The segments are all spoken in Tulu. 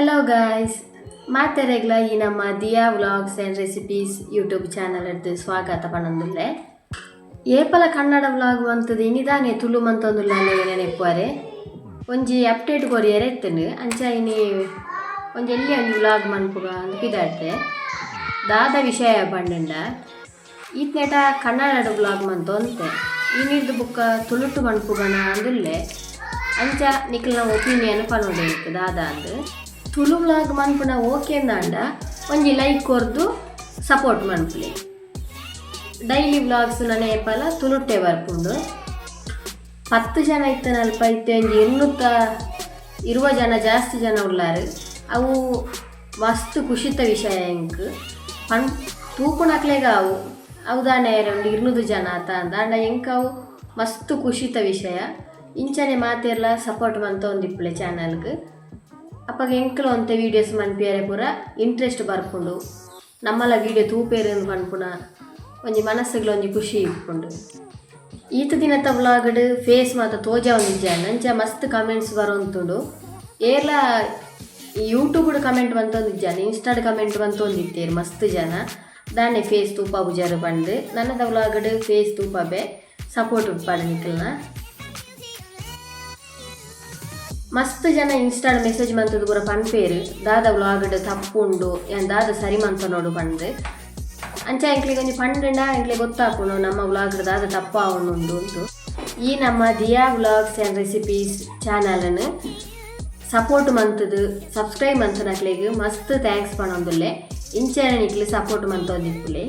ಹಲೋ ಗಾಯ್ಸ್, ಮಾತೆರೆಗ್ಲ ಈ ನಮ್ಮ Diya vlogs and recipes YouTube channel ಎಡ್ದು ಸ್ವಾಗತ ಪಣೊಂದುಲ್ಲೆ. ಏಪಲ ಕನ್ನಡ ವ್ಲಾಗ್ ಮಂತುದು ಇನಿದಾನೆ ತುಳು ಮಂತೊಂದುಲ್ಲ ನೆನೆಪ್ಪುವರೆ ಒಂಜಿ ಅಪ್ಡೇಟ್ ಕೊರಿಯರೆ ಇತ್ತುಂಡು. ಅಂಚ ಇನಿ ಒಂಜಿ ಎಲ್ಲಿ ಒಂಜಿ ವ್ಲಾಗ್ ಮನ್ಪುಗ ಅಂದ್ ಪಿದಾಡ್ತೆ. ದಾದ ವಿಷಯ ಪಂಡಂಡ ಈತ್ನೇಟ ಕನ್ನಡ ವ್ಲಾಗ್ ಮಂತೊಂತೆ ಇನಿರ್ದು ಬುಕ್ಕ ತುಳುಟು ಮನ್ಪುಗನ ಅಂದುಲ್ಲೆ. ಅಂಚ ನಿಕ್ಲ್ನ ಒಪಿನಿಯನ್ ಪನೊಡೆ ಇತ್ತು ದಾದ ಅಂದ್. ತುಳು ವ್ಲಾಗ್ ಮನ್ಪುನ ಓಕೆ ಅಂದಾಂಡ ಒಂಜಿ ಲೈಕ್ ಕೊರ್ದು ಸಪೋರ್ಟ್ ಮನ್ಪುಲೆ. ಡೈಲಿ ವ್ಲಾಗ್ಸ್ ನನ ಏಪಲ ತುಳುಟ್ಟೆ ಬರ್ಪುಂಡು. 10 ಜನ ಇತ್ತನಲ್ಪ ಇತ್ತೆ ಒಂಜಿ 220 ಜನ ಜಾಸ್ತಿ ಜನ ಉಲ್ಲಾರು. ಅವು ಮಸ್ತ್ ಖುಷಿತ ವಿಷಯ ಎಂಕ್. ಪಣ್ ತೂಪುನಕ್ಲೆಗ ಅವು ಅವು ದಾನೆ ಒಂದು 200 ಜನ ಆತ ಅಂದ ಆಂಡ ಎಂಕ್ ಅವು ಮಸ್ತ್ ಖುಷಿತ ವಿಷಯ. ಇಂಚನೆ ಮಾತೆರ್ಲ ಸಪೋರ್ಟ್ ಮಂತೊಂದಿಪ್ಪುಲೆ ಚಾನಲ್ಗ್. ಅಪಗ ಎಂಕ್ಲ ಒಂತೆ ವೀಡಿಯೋಸ್ ಮನ್ಪಿಯರೆ ಪೂರ ಇಂಟ್ರೆಸ್ಟ್ ಬರ್ಪುಂಡು. ನಮ್ಮಲ ವೀಡಿಯೋ ತೂಪೇರು ಪನ್ಪುನ ಒಂಜಿ ಮನಸ್ಸುಗ್ಲ ಒಂಜಿ ಖುಷಿ ಇಪ್ಪುಂಡು. ಈತ ದಿನತ ವ್ಲಾಗ್ಡ್ ಫೇಸ್ ಮಾತ ತೋಜಾವೊಂದಿಜ್ಜಾಂಡ್. ಅಂಚ ಮಸ್ತ್ ಕಮೆಂಟ್ಸ್ ಬರೊಂತುಂಡು. ಏರ್ಲ ಯೂಟ್ಯೂಬ್ ಕಮೆಂಟ್ ಮಂತೊಂದಿಜ್ಜಾಂಡ್, ಇನ್ಸ್ಟಾಡ್ ಕಮೆಂಟ್ ಮಂತೊಂದಿತ್ತೇರ್ ಮಸ್ತ್ ಜನ. ದಾನೆ ಫೇಸ್ ತೂಪ ಬುಜಾರು ಪಂಡ್ ನನ್ನದ ವ್ಲಾಗ್ಡ್ ಫೇಸ್ ತೂಪಬೆ ಸಪೋರ್ಟ್ ಉಪ್ಪಾಡು ನಿಕಲ್ನ. ಮಸ್ತ್ ಜನ ಇನ್ಸ್ಟಾಡ್ ಮೆಸೇಜ್ ಮಂತುದು ಪೂರ ಪನ್ಪೇರು ದಾದ ವ್ಲಾಗ್ಡ್ ತಪ್ಪುಂಡು ಯಾನ್ ದಾದ ಸರಿ ಮಂತೊನೊಡು ಪಂಡ್. ಅಂಚ ಎಂಕ್ಲೆಗ್ ಒಂಜಿ ಪಂಡಂಡ ಎಂಕ್ಲೆಗ್ ಗೊತ್ತಾಪುಂಡು ನಮ್ಮ ವ್ಲಾಗ್ಡ್ ದಾದ ತಪ್ಪಾವೊಂದುಂಡು ಅಂತು. ಈ ನಮ್ಮ ದಿಯಾ ವ್ಲಾಗ್ಸ್ ಆ್ಯಂಡ್ ರೆಸಿಪೀಸ್ ಚಾನಲ್ನ್ ಸಪೋರ್ಟ್ ಮಂತುದು ಸಬ್ಸ್ಕ್ರೈಬ್ ಮಂತುನಕ್ಲೆಗ್ ಮಸ್ತ್ thanks ಪನೊಂದುಲ್ಲೆ. ಇಂಚನೆ ನಿಕ್ಲು ಸಪೋರ್ಟ್ ಮಂತೊಂದಿಪ್ಪುಲೆ.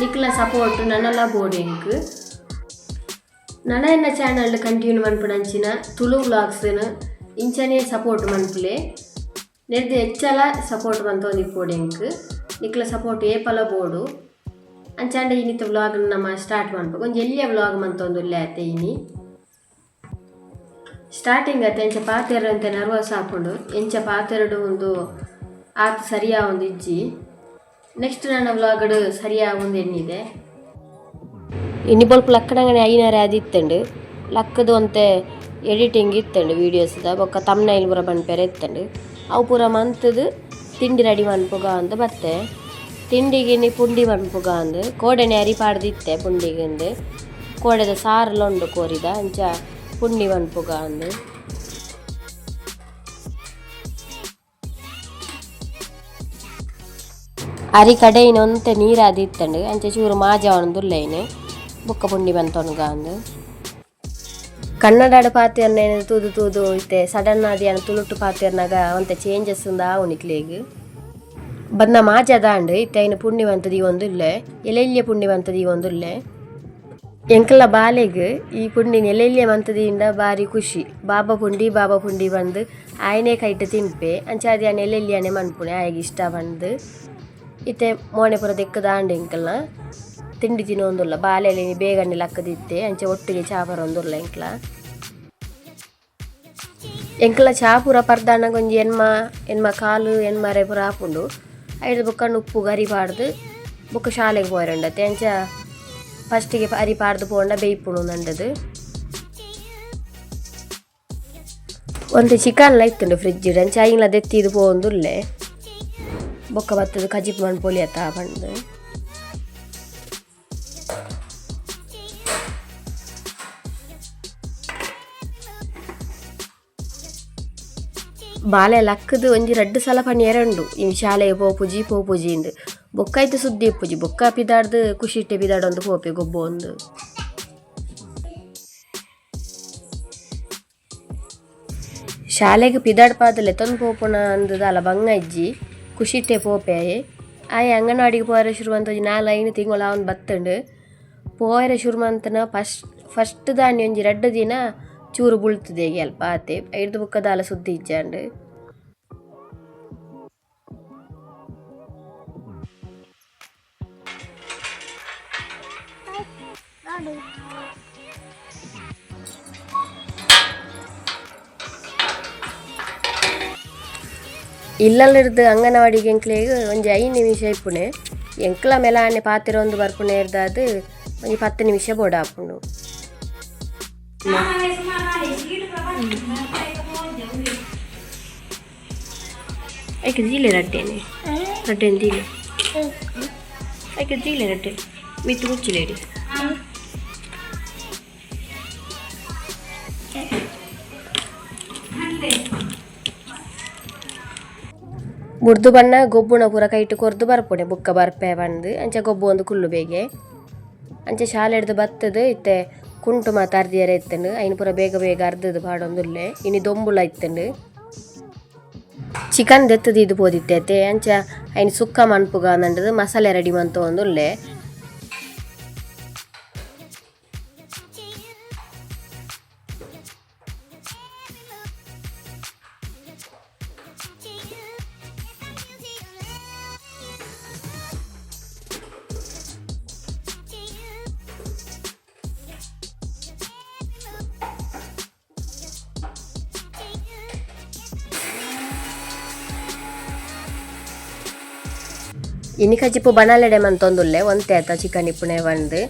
ನಿಕ್ಲ ಸಪೋರ್ಟ್ ನನಲ ಬೋಡು ಎಂಕ್. ನನ ಎನ್ನ ಚಾನಲ್ ಕಂಟಿನ್ಯೂ ಮನ್ಪುನಂಚಿನ ತುಳು ವ್ಲಾಗ್ಸ್ನ್ ಇಂಚನೆ ಸಪೋರ್ಟ್ ಮನ್ಪುಲೆ. ನೆರ್ದ್ ಎಚ್ಚಲ ಸಪೋರ್ಟ್ ಮಂತೊಂದಿಪ್ಪೊಡು ಎಂಕ್. ನಿಕ್ಲ ಸಪೋರ್ಟ್ ಏಪಲ ಬೋಡು. ಅಂಚಾಂಡ ಇನಿತ ವ್ಲಾಗ್ ನಮ ಸ್ಟಾರ್ಟ್ ಮನ್ಪುಗ. ಒಂಜಿ ಎಲ್ಯ ವ್ಲಾಗ್ ಮಂತೊಂದುಲ್ಲೆ ಆತೆ ಇನಿ. ಸ್ಟಾರ್ಟಿಂಗ್ ಆತೆ ಎಂಚ ಪಾತೆರ ಅಂತೆ ನರ್ವಸ್ ಆಪುಂಡು. ಎಂಚ ಪಾತೆರಡು ಒಂದು ಆತ್ ಸರಿಯಾವೊಂದು ಇಜ್ಜಿ. ನೆಕ್ಸ್ಟ್ ನನ್ನ ವ್ಲಾಗ್ಡ್ ಸರಿಯಾವೊಂದು ಎನ್ನಿದೆ. ಇನಿ ಬೊಲ್ಪು ಲಕ್ಕಡಂಗನೆ ಐನಾರೆ ಆದಿತ್ತುಂಡು. ಲಕ್ಕದು ಒಂತೆ ಎಡಿಟಿಂಗ್ ಇತ್ತುಂಡು ವೀಡಿಯೋಸ್ದ ಬೊಕ್ಕ ತಮ್ನೈಲ್ ಪೂರ ಪನ್ಪೆರೆ ಇತ್ತುಂಡು. ಅವು ಪೂರ ಮಂತುದು ತಿಂಡಿ ರೆಡಿ ಮನ್ಪುಗ ಅಂದ್ ಬತ್ತೆ. ತಿಂಡಿಗೆ ಇನಿ ಪುಂಡಿ ಮನ್ಪುಗ ಅಂದ್ ಕೋಡೆನೆ ಅರಿ ಪಾಡ್ದಿತ್ತೆ ಪುಂಡಿಗಿಂದು. ಕೋಡೆದ ಸಾರುಲ ಉಂಡು ಕೋರಿದ ಅಂಚ ಪುಂಡಿ ಮನ್ಪುಗ ಅಂದ್. ಅರಿ ಕಡೆಯಿನ ಒಂತೆ ನೀರಾದಿತ್ತುಂಡು. ಅಂಚ ಚೂರು ಮಾಜಾವೊಂದುಲ್ಲೆ ಇನಿ. ಬೊಕ್ಕ ಪುಂಡಿ ಮಂತೊನುಗ ಅಂದ್. ಕನ್ನಡಡ್ ಪಾತೆರ್ನ ತೂದು ತೂದು ಇತ್ತೆ ಸಡನ್ ಆದ್ ಯಾನ್ ತುಳುಟು ಪಾತೆರ್ನಗ ಒಂತೆ ಚೇಂಜಸ್ ಉಂದು ಆವು ನಿಕ್ಲೆಗ್. ಬನ್ನ ಮಾಜದಾಂಡ್ ಇತ್ತೆ ಐನ್ ಪುಂಡಿ ಮಂತ್ ದೀವೊಂದುಲ್ಲೆ. ಎಲೆಲ್ಯ ಪುಂಡಿ ಮಂತ್ ದೀವೊಂದುಲ್ಲೆ. ಎಂಕಲ್ನ ಬಾಲೆಗ್ ಈ ಪುಂಡಿನ್ ಎಲೆಲ್ಯ ಮಂತ್ ದೀಂಡ ಬಾರಿ ಖುಷಿ. ಬಾಬಾ ಪುಂಡಿ ಬಾಬಾ ಪುಂಡಿ ಪಂದ್ ಆಯನೇ ಕೈಟ್ ತಿನ್ಪೆ. ಅಂಚಾದ್ ಯಾನ್ ಎಲೆಲ್ಯನೆ ಮನ್ಪುನೆ ಆಯಗ್ ಇಷ್ಟ ಪಂದ್. ಇತ್ತೆ ಮೋನೆ ಪೂರ ದೆಕ್ಕುದಾಂಡ್ ಎಂಕಲ್ನ. ತಿಂಡಿ ತಿನ್ನೊಂದುಲ್ಲ. ಬಾಲೆಲ್ ಇನಿ ಬೇಗನೆ ಲಕ್ಕದಿತ್ತೆ ಅಂಚ ಒಟ್ಟಿಗೆ ಚಾ ಪರೊಂದುಲ್ಲ ಎಂಕ್ಲ. ಎಂಕಲ್ನ ಚಾ ಪೂರ ಪರ್ದಾನಗ ಒಂಜಿ ಎನ್ಮ ಎನ್ಮ ಕಾಲು ಎನ್ಮರೆ ಪೂರ ಆಪುಂಡು. ಐಡ್ದ್ ಬೊಕ್ಕ ನುಪ್ಪು ಗರಿ ಪಾಡ್ದ್ ಬೊಕ್ಕ ಶಾಲೆಗ್ ಪೋಯೆರುಂಡತೆ. ಅಂಚ ಫಸ್ಟಿಗೆ ಅರಿ ಪಾಡ್ದ್ ಪೋಂಡ ಬೇಯ್ಪುಂಡು ನಂಡದು. ಒಂತೆ ಚಿಕನ್ ಲ ಇತ್ತುಂಡು ಫ್ರಿಜ್ ಡ್ ಅಂಚ ಐನ್ಲ ದೆತ್ತಿದ್ ಪೋವೊಂದುಲ್ಲೆ. ಬೊಕ್ಕ ಬತ್ತುದು ಕಜಿಪು ಮನ್ಪೊಲಿ ಅತ್ತ ಪಂದ್. ಬಾಲೆ ಲಕ್ಕುದು ಒಂಜಿ ರಡ್ಡ್ ಸಲ ಪನಿಯರೆ ಉಂಡು ಇನಿ ಶಾಲೆಗ್ ಪೋಪುಜಿ ಪೋಪುಜಿ ಇಂದ್. ಬೊಕ್ಕ ಐತ ಸುದ್ದಿ ಇಪ್ಪುಜಿ. ಬೊಕ್ಕ ಪಿದಾಡ್ದ್ ಖುಷಿಟ್ಟೆ ಪಿದಾಡೊಂದು ಪೋಪೆ ಗೊಬ್ಬೊಂದು. ಶಾಲೆಗ್ ಪಿದಾಡ್ಪಾದ್ ಲೆತೊಂದು ಪೋಪುನ ಅಂದ್ ದಾಲ ಬಂಗ ಇಜ್ಜಿ. ಖುಷಿಟ್ಟೆ ಪೋಪೆ ಆಯೆ. ಆಯೆ ಅಂಗನವಾಡಿಗ್ ಪೋಯೆರೆ ಶುರು ಮಂತ್ ಒಂಜಿ 4 5 ತಿಂಗೊಲು ಆವೊಂದು ಬತ್ತುಂಡು. ಪೋಯೆರೆ ಶುರು ಮಂತುನ ಫಸ್ಟ್ ದಾನಿ ಒಂಜಿ ರಡ್ಡ್ ದಿನ ಚೂರು ಬುಳ್ತುದೆಗೆ ಅಲ್ಪ ಆತೆ. ಐಡ್ದ್ ಬೊಕ್ಕ ದಾಲ ಸುದ್ದಿ ಇಜ್ಜಾಂಡ್. ಇಲ್ಲಲಿರ್ದ್ ಅಂಗನವಾಡಿಗ್ ಎಂಕ್ಲೆಗ್ ಒಂಜಿ 5 ನಿಮಿಷ ಇಪ್ಪುನೆ. ಎಂಕ್ಲ ಮೆಲಾನೆ ಪಾತೆರೊಂದು ಬರ್ಪುನೆರ್ದಾದ್ ಒಂಜಿ 10 ನಿಮಿಷ ಬೋಡಾಪುಂಡು. ಐಕೆ ದೀಲೆ ರಡ್ಡೇನೆ ರಡ್ಡೇನು ದೀಲೆ ಐಕೆ ದೀಲೆ ರಡ್ಡೆ ಮಿತ್ತು ಮುಚ್ಚಿಲೇಡಿ. ಬುಡ್ದು ಬಣ್ಣ ಗೊಬ್ಬುಣ ಪೂರ ಕೈಟ್ ಕೊರ್ದು ಬರ್ಪುಣೆ ಬುಕ್ಕ ಬರ್ಪೆ ಬಂದು ಅಂಚೆ ಗೊಬ್ಬು ಒಂದು ಕುಲ್ಲು ಬೇಗೆ ಅಂಚೆ ಶಾಲೆ ಹಿಡ್ದು ಬತ್ತದು ಇತ್ತೆ ಕುಂಟು ಮಾತ ಅರ್ದಿಯರೆ ಇತ್ತಂಡು ಐನ್ ಪೂರ ಬೇಗ ಬೇಗ ಅರ್ದದು ಪಾಡೊಂದುಲ್ಲೆ ಇನಿ ದೊಂಬುಲ ಇತ್ತಂಡು. ಚಿಕನ್ ದೆತ್ತದು ಇದು ಪೋದಿತ್ತೆ ಅಂಚ ಐನ್ ಸುಕ್ಕ ಮನ್ಪುಗ ಅಂದಂಡದು ಮಸಾಲೆ ರೆಡಿ ಮಂತೊಂದುಲ್ಲೆ. ಇನಿ ಕಜಿಪು ಬಣಲೆಡೆ ಮಂತೊಂದುಲ್ಲೆ ಒಂತೆ ಆತ ಚಿಕನ್ ಇಪ್ಪುನೆ ಬಂದು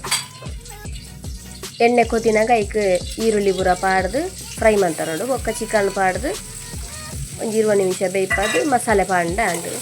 ಎಣ್ಣೆ ಕೊತಿನಾಗ ಐಕ್ ಈರುಳ್ಳಿ ಪೂರ ಪಾಡ್ದು ಫ್ರೈ ಮಂತನೋಡು ಬೊಕ್ಕ ಚಿಕನ್ ಪಾಡ್ದು ಒಂಜಿ 20 ನಿಮಿಷ ಬೇಯ್ಪಾದು ಮಸಾಲೆ ಪಾಂಡ ಅಂಡು.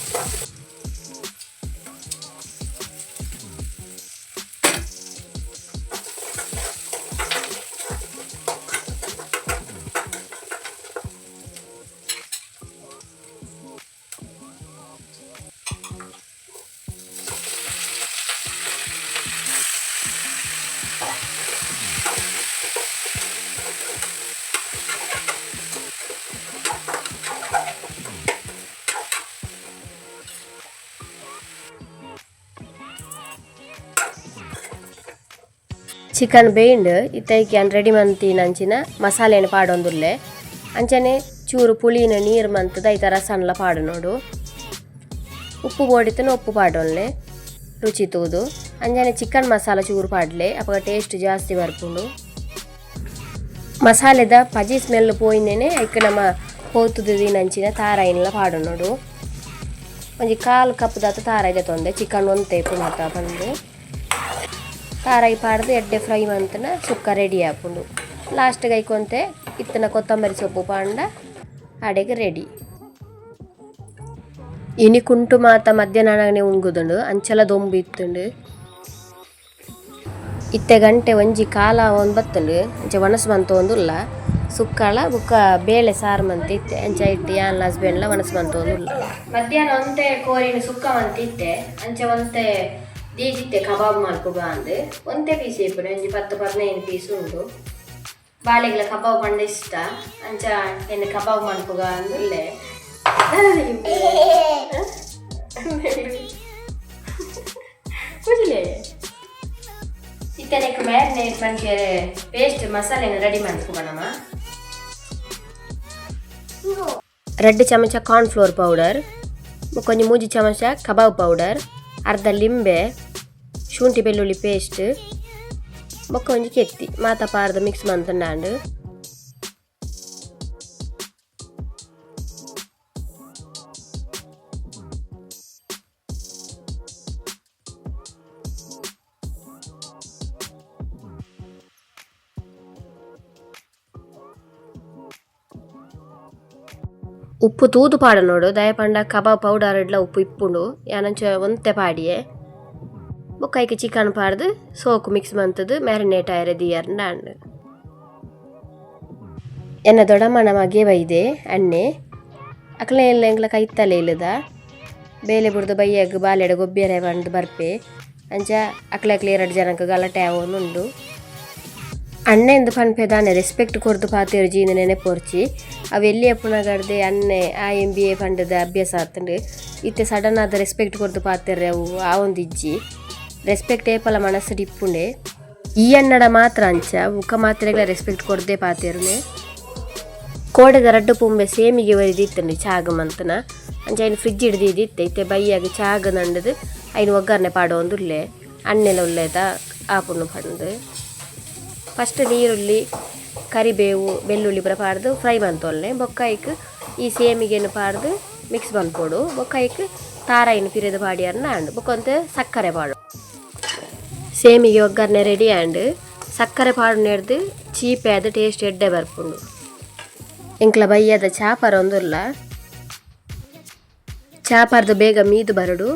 ಚಿಕನ್ ಬೇಯಿಂಡ್ ಇತ್ತೈಕೆ ಅನ್ ರೆಡಿ ಮಂತಿನಂಚಿನ ಮಸಾಲೆನ ಪಾಡೊಂದುಲ್ಲೆ ಅಂಚನೆ ಚೂರು ಪುಳಿನ ನೀರು ಮಂತದ ಐತ ರಸನ್ಲ ಪಾಡು ನೋಡು. ಉಪ್ಪು ಬೋಡಿತನ ಉಪ್ಪು ಪಾಡೊನ್ಲೆ ರುಚಿ ತೂದು ಅಂಚನೆ ಚಿಕನ್ ಮಸಾಲ ಚೂರು ಪಾಡ್ಲೆ ಅಪಗ ಟೇಸ್ಟ್ ಜಾಸ್ತಿ ಬರ್ಪುಂಡು. ಮಸಾಲೆದ ಪಜಿ ಸ್ಮೆಲ್ ಪೋಯಿನೇನೆ ಐಕ್ ನಮ್ಮ ಪೋತುದು ತಾರಾಯಿನ್ಲ ಪಾಡು ನೋಡು. ಒಂಜಿ ಕಾಲು ಕಪ್ ದಾತ ತಾರಾಯಿ ದೆತ್ತೊಂದೆ ಚಿಕನ್ ಒಂತೆ ಪುನತ ಪಂದು ತಾರಾಯಿ ಪಾಡ್ದು ಎಡ್ಡೆ ಫ್ರೈ ಮಂತನ ಸುಕ್ಕ ರೆಡಿ ಆಪುಂಡು. ಲಾಸ್ಟ್ ಐಕೊಂತೆ ಇತ್ತನ ಕೊತ್ತಂಬರಿ ಸೊಪ್ಪು ಪಾಂಡ ಅಡೆಗೆ ರೆಡಿ. ಇನಿ ಕುಂಟು ಮಾತ ಮಧ್ಯಾಹ್ನನೇ ಉಂಗುದುಂಡು ಅಂಚಲ ದೊಂಬು ಇತ್ತುಂಡು. ಇತ್ತೆ ಗಂಟೆ ಒಂಜಿ ಕಾಲ ಒಂದ್ ಬತ್ತುಂಡು ಅಂಚೆ ಒಣಸು ಮಂತೊಂದುಲ್ಲ ಸುಕ್ಕಳ ಬೊಕ್ಕ ಬೇಳೆ ಸಾರು ಮಂತ ಇತ್ತೆ ಅಂಚ ಇಟ್ಟು ಯಾನ್ಲ ಹಸ್ಬೆಂಡ್ಲ ಒಣಸು ಮಂತೊಂದುಲ್ಲ. ಮಧ್ಯಾಹ್ನ ಒಂತೆ ಕೋರಿನ ಸುಕ್ಕ ಮಂತ ಇತ್ತೆ ಅಂಚೆ ಒಂತೆ ದೀಜಿತ್ತೆ ಕಬಾಬ್ ಮಲ್ಪುಗ ಅಂದ್ ಒಂತೆ ಪೀಸ್ ಇಪ್ಪುಂಡು ಒಂಜಿ 10-15 ಪೀಸ್ ಉಂಡು. ಬಾಲೆಗ್ಲ ಕಬಾಬ್ ಪಂಡ ಇಷ್ಟ ಅಂಚ ಎನ್ನ ಕಬಾಬ್ ಮಲ್ಪುಗ ಅಂದುಲ್ಲೆ. ಕುಜಿಲೆ ಇತ್ತನೆಕ್ ಮ್ಯಾರಿನೇಟ್ ಮನ್ಪೆರೆ ಪೇಸ್ಟ್ ಮಸಾಲೆನ ರೆಡಿ ಮನ್ಪುಗ ನಮ. 2 ಚಮಚ corn flour powder, ಬೊಕ್ಕ 3 ಚಮಚ ಕಬಾಬ್ ಪೌಡರ್, ಅರ್ಧ ಲಿಂಬೆ, ಶುಂಠಿ ಬೆಳ್ಳುಳ್ಳಿ ಪೇಸ್ಟ್, ಬೊಕ್ಕ ಒಂಜಿ ಕೆತ್ತಿ ಮಾತ ಪಾರ್ದ ಮಿಕ್ಸ್ ಮಂತುಂಡಾಂಡ್. ಉಪ್ಪು ತೂದು ಪಾಡ ನೋಡು ದಯಪಂಡ ಕಬಾಬ್ ಪೌಡರ್ ಇಡ್ಲ ಉಪ್ಪು ಇಪ್ಪುಂಡು ಯಾನಂಚ ಒಂತೆ ಪಾಡಿಯೆ. ಬೊಕ್ಕ ಐಕ್ ಚಿಕನ್ ಪಾಡ್ದು ಸೋಕು ಮಿಕ್ಸ್ ಮಂತುದು ಮ್ಯಾರಿನೇಟ್ ಆಯರೆ ದೀಯರ್ಂಡ. ಎನ್ನ ದೊಡ್ಡಮ್ಮನ ಮಗೆ ಬೈದೆ ಅಣ್ಣೆ ಅಕ್ಲೆ ಎಲ್ಲ ಎಂಕ್ಲ ಕೈತಲೆ ಇಲ್ಲದ ಬೇಲೆ ಬುಡ್ದು ಬೈಯಗ್ ಬಾಲೆಡ ಗೊಬ್ಬಿಯರೆ ಬಂದು ಬರ್ಪೆ ಅಂಚ ಅಕ್ಲೆ ಅಕ್ಲೆ 2 ಜನಕ್ಕೆ ಗಲಾಟೆ ಆವೊಂದುಂಡು. ಅಣ್ಣೆಂದು ಪನ್ಪೆ ದಾನೆ ರೆಸ್ಪೆಕ್ಟ್ ಕೊರ್ದು ಪಾತೆರು ಜೀನ ನೆನೆಪೊರ್ಚಿ ಅವು ಎಲ್ಲಿ ಅಪ್ಪುನಗಡ್ದೆ ಅಣ್ಣೆ ಆ M B A ಪಂಡದ ಅಭ್ಯಾಸ ಆತುಂಡು. ಇತ್ತೆ ಸಡನ್ ಆದ ರೆಸ್ಪೆಕ್ಟ್ ಕೊರ್ದು ಪಾತೆರ್ರೆ ಅವು ಆವೊಂದಿಜ್ಜಿ. ರೆಸ್ಪೆಕ್ಟ್ ಏಪಲ ಮನಸ್ಸುಡು ಇಪ್ಪುಂಡೆ. ಈ ಅನ್ನಡ ಮಾತ್ರ ಅಂಚ ಬುಕ್ಕ ಮಾತ್ರೆಗ್ಲ ರೆಸ್ಪೆಕ್ಟ್ ಕೊರ್ದೆ ಪಾತೆರುನೆ. ಕೋಡೆದ ರಡ್ಡು ಪುಂಬೆ ಸೇಮಿಗೆ ಒರಿದಿತ್ತುಂಡು ಚಾಗ್ ಮಂತನ ಅಂಚ ಐನ್ ಫ್ರಿಜ್ ಹಿಡ್ದಿದ್ದಿತ್ತೆ ಇತ್ತೆ ಬೈಯಾಗ ಚಾಗ್ ನಂಡದು ಐನ್ ಒಗ್ಗರಣೆ ಪಾಡೊಂದುಲ್ಲೆ ಅಣ್ಣೆಲ ಉಲ್ಲೇತ ಆಪುಂಡು ಪಂದ್. ಫಸ್ಟ್ ನೀರುಳ್ಳಿ ಕರಿಬೇವು ಬೆಳ್ಳುಳ್ಳಿ ಪೂರ ಪಾಡ್ದು ಫ್ರೈ ಮಂತೊಲ್ಲೆ ಬೊಕ್ಕ ಐಕ್ ಈ ಸೇಮಿಗೆನ್ ಪಾಡ್ದು ಮಿಕ್ಸ್ ಮನ್ಪೊಡು. ಬೊಕ್ಕ ಐಕ್ ತಾರಾಯಿನ್ ಪಿರೆದ್ ಪಾಡಿಯರ್ನ ಆಂಡ್ ಬೊಕ್ಕ ಒಂತೆ ಸಕ್ಕರೆ ಪಾಡು. ಸೇಮಿಗೆ ಒಗ್ಗರಣೆ ರೆಡಿ ಆಂಡ್. ಸಕ್ಕರೆ ಪಾಡುನೆರ್ದ್ ಚೀಪೆ ಆದ್ ಟೇಸ್ಟ್ ಎಡ್ಡೆ ಬರ್ಪುಂಡು. ಎಂಕ್ಲ ಬಯ್ಯದ ಚಾ ಪರೊಂದುಲ್ಲ. ಚಾ ಪರ್ದು ಬೇಗ ಮೀದು ಬರಡು.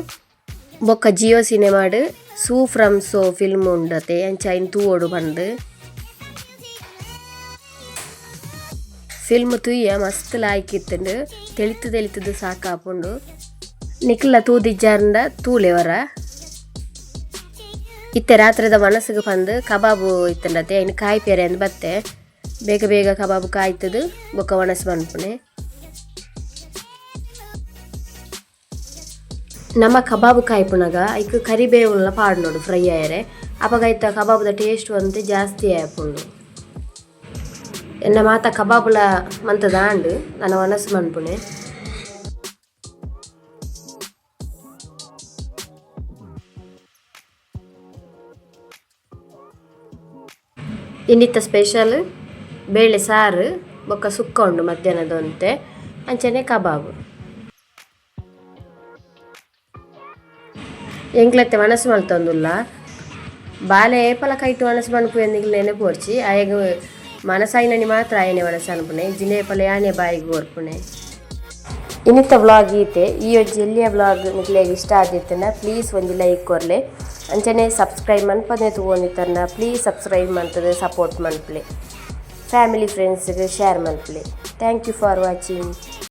ಬೊಕ್ಕ ಜಿಯೋ ಸಿನಿಮಾಡ್ ಸೂ ಫ್ರಮ್ ಸೋ ಫಿಲ್ಮ್ ಉಂಡತೆ, ಅಂಚ ಐನ್ ತೂವೊಡು ಪಂದ್. ಫಿಲ್ಮ್ ತೂಯ, ಮಸ್ತ್ ಲಾಯ್ಕ್ ಇತ್ತುಂಡು. ತೆಲಿತು ತೆಲಿತುದು ಸಾಕಾಪುಂಡು. ನಿಕ್ಲ ತೂದಿಜ್ಜಾರ್ಂಡ ತೂಲೆ ಒರ. ಇತ್ತೆ ರಾತ್ರೆದ ವನಸುಗು ಪಂದ್ ಕಬಾಬು ಇತ್ತುಂಡತೆ, ಐನ್ ಕಾಯ್ಪೆರೆ ಅಂದ್ ಬತ್ತೆ. ಬೇಗ ಬೇಗ ಕಬಾಬು ಕಾಯ್ತುದು ಬೊಕ್ಕ ವನಸ್ ಮನ್ಪುನೆ. ನಮ ಕಬಾಬು ಕಾಯ್ಪುನಗ ಐಕ್ ಕರಿಬೇವುಲ ಪಾಡ್ನೋಡು ಫ್ರೈ ಆಯೆರೆ. ಅಪಗ ಐತ ಕಬಾಬುದ ಟೇಸ್ಟ್ ಒಂತೆ ಜಾಸ್ತಿ ಆಪುಂಡು. ಎನ್ನ ಮಾತ ಕಬಾಬುಲ ಮಂತುದಾಂಡ್, ನನ ವನಸ್ ಮನ್ಪುನೆ. ಇನ್ನಿತ್ತ ಸ್ಪೆಷಲ್ ಬೇಳೆ ಸಾರು ಬೊಕ್ಕ ಸುಕ್ಕ ಉಂಡು ಮಧ್ಯಾಹ್ನದ ಒಂತೆ, ಅಂಚನೆ ಕಬಾಬ್. ಎಂಕ್ಲತ್ತೆ ವನಸ್ ಮಲ್ತೊಂದುಲ್ಲ. ಬಾಲೆ ಏಪಲ ಕೈಟ್ ವನಸ್ ಮನ್ಪುವೆ ನಿಕ್ಲ್ ನೆನಪೊರ್ಚಿ. ಆಯಗ್ ಮನಸಾಯಿನನಿ ಮಾತ್ರ ಆಯನೆ ವನಸ್ ಅನ್ಪುನೆ, ಇಜ್ಜಿಂಡ ಏಪಲ ಯಾನೆ ಬಾಯಿಗ್ ಕೊರ್ಪುನೆ. ಇನಿತ ವ್ಲಾಗ್ ಈತೆ. ಈ ಒಂಜಿ ಎಲ್ಯ ವ್ಲಾಗ್ ನಿಕ್ಲೆಗ್ ಇಷ್ಟ ಆದಿತ್ತುಂಡ ಪ್ಲೀಸ್ ಒಂಜಿ ಲೈಕ್ ಕೊರ್ಲೆ. ಅಂಚನೆ ಸಬ್ಸ್ಕ್ರೈಬ್ ಮನ್ಪಂದೆ ತೂವೊಂದಿತ್ತರ್ಂಡ ಪ್ಲೀಸ್ ಸಬ್ಸ್ಕ್ರೈಬ್ ಮಂತುದು ಸಪೋರ್ಟ್ ಮನ್ಪುಲೆ. ಫ್ಯಾಮಿಲಿ ಫ್ರೆಂಡ್ಸ್ ಗ್ ಶೇರ್ ಮನ್ಪುಲೆ. Thank you for watching.